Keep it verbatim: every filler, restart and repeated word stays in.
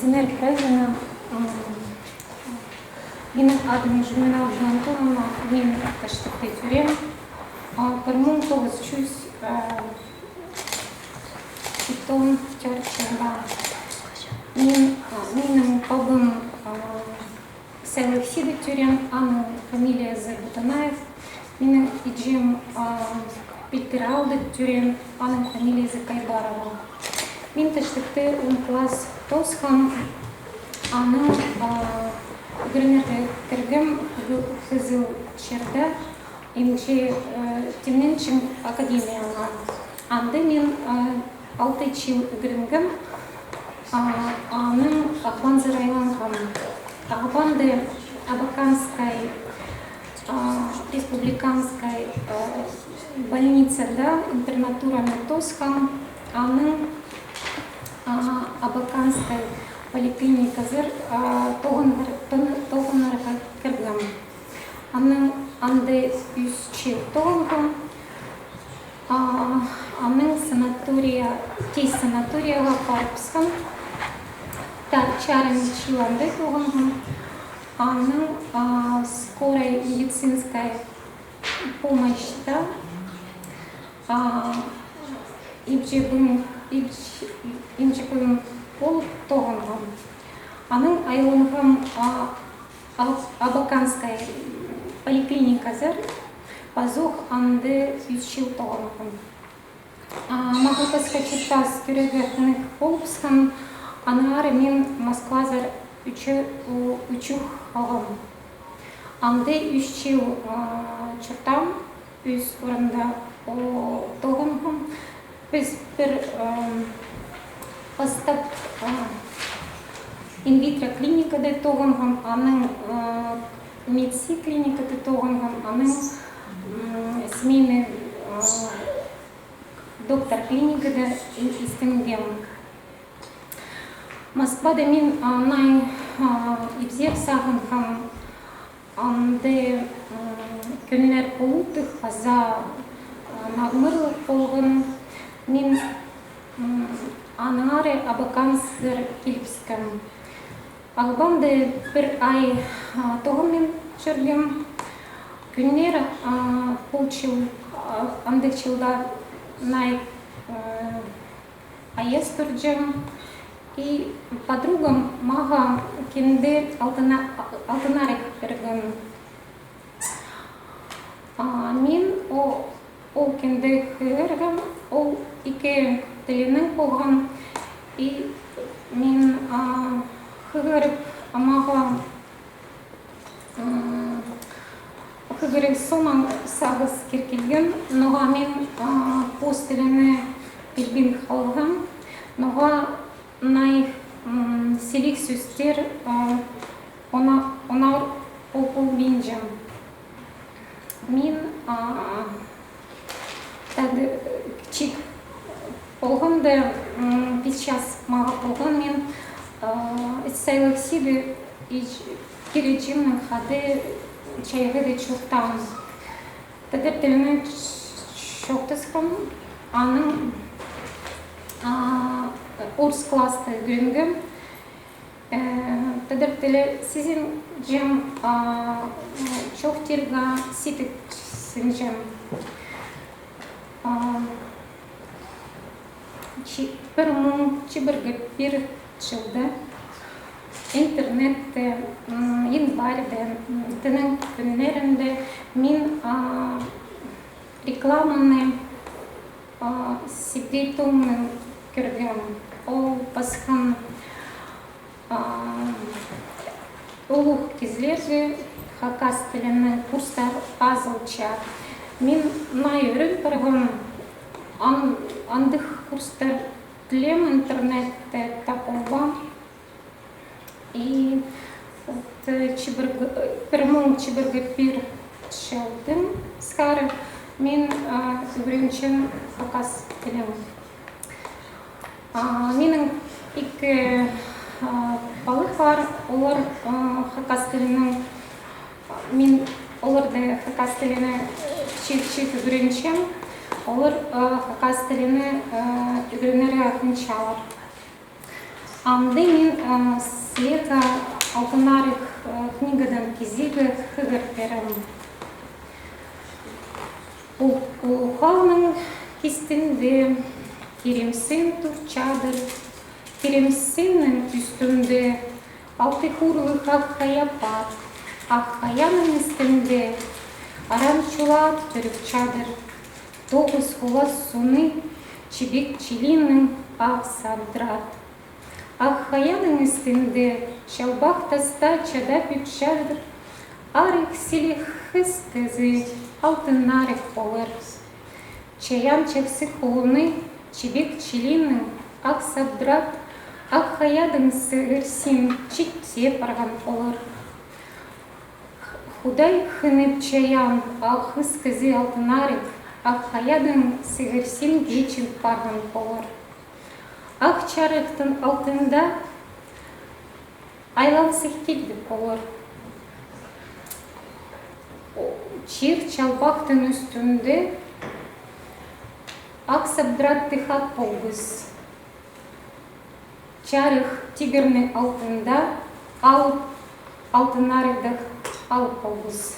Синер прайзына, м, минің адым Жумина Антоновна, мин Таштыхта тӧреем. А, пір муң тоғыс чӱс, а, читон тӧрт чылда. Мин, а, минің пабам, а, Сайлых Сиде тӧреен, аның фамилиязы Бутанаев. Минің иҷем, а, Пилтір аалда тӧреен, аның фамилиязы Кайбарова. Мин Таштыхта он класс тоосхам, анаң, а, ӱгренерге кіргем Хы-, Хызыл чирде. М Ч, э, Тимненчинг академияға. Анда мин, э, алты чыл ӱгренгем, а, анаң Ағбанзар айланғам. Ағбанда Абаканскай, а, республиканскай, э, больницада интернатураны тоосхам, анаң, а, Абаканскай поликлиниказар, а, тоғынар-, тоны-, тоғынарға кіргем. Анаң анда ӱс чыл тоғынғам. А, анаң санатория, тіс санаторияға парыбысхам. Та-, чарым чыл анда тоғынғам. Анаң, а, скорай медицинская помощьта, а, имҷі пӱӱн, имҷі, имҷі пӱӱн полып тоғынғам. Анаң айланғам, а, Аб-, Абаканскай поликлиниказар, пазох анда ӱс чыл тоғынғам. А, мағаа пасха чуртас кӧрерге хынығ полыбысхан, аннаңар мин Москвазар ӱче-, у-, ӱчӱх халғам. Анда ӱс чыл, а, чуртаам, ӱс орында, о, тоғынғам. Піс пір, ам, пастап, а, инвитро клиникада тоғынғам, анаң, а, МИДСИ клиникада тоғынғам, анаң, м, семейный, а, доктор клиникада и-, истенгем. Москвада мин, а, най, а, ибзер сағынғам, анда, м, кӱннер полудых, паза, а, нағмырлығ полған. Мин, м, аннаңар Абакансар килібіскем. Ағбанда пір ай, а, тоғынмин чӧргем. Кӱннер, а, пу чыл, а, андағ чылда най, а, аяс турҷаң. И подругам мағаа кинде Алтына-, Алтынарығ пирген. А, мин о-, ол кинде хығырғам, ол ікі тілінең полған, и мин, а, хығырып, мағаа, м, хығырығ соонаң сағыс кир килген, ноға мин, а, пос тіліне пілбин халғам, ноға най, м, сіліг сӧстер, а, она-, онар о-, полбинчам. Мин, а, тады, э, чик полғанда, м, пис час мағаа полған, мин, а, Сайлых Сиде иҷ-, пир іҷемнең хада чайғыда чуртаам. Тадар тілінең чоохтасхам, анаң, а, орыс класста ӱгренгем. Э, тадар тілі сизінҷем, а, чоохтирға сидік синҷем. А, чи-, пір муң чибіргі пір чылда интернетте, м, январьда, м, тінің кӱннерінде мин, а, рекламаны, а, Сибдей Томның кӧргем. Ол пасхан, а, улуғ кізілерге хакас тілінің курстар азылча. Мин най ӱрен парғам, ан-, андағ курстар тілеем интернетте, таппаам. И вот, э, чибіргі, э, пір муң чибіргі пір чылдаң сығара мин, а, ӱгренчем хакас тілін. А, минің ікі, а, пала пар, олар, а, хакас тілінең, мин оларны хакас тіліне, э, чиит-чиит ӱгренчем, олар, а, хакас тіліне, а, ӱгренерге хынчалар. Амды мин, а, сірерге «Алтын Арығ», а, книгадаң кизегі хығыр пирем. Улуғ аалның кистінде кирімсін тур чадыр. Кирімсіннің ӱстӱнде алты хуурлығ ах хайа пар. Ах хайаның істінде аран чулаат пӧрік чадыр. Тоғыс хулас суны чібек чилиннең ах сабдырат. Ах хайаның істінде чалбах таста чадап ӱп чадыр. Арығ сіліг хыс кізі Алтын Арығ полар. Чайаан чахсы хулуны чібек чилиннең ах сабдырат, ах хайадың сығырзын читсе парған полар. Худай хынып чайаан, а хыс кізі Алтын Арығ ах хайадың сығырзын кичіл парған полар. Ах чарыхтың алтында айланзых килді полар. О, чир чалбахтың ӱстӱнде ах сабдыраттығ ат полбас. Чарых тигірнің алтында ал, Алтын Арығдығ ал полбас.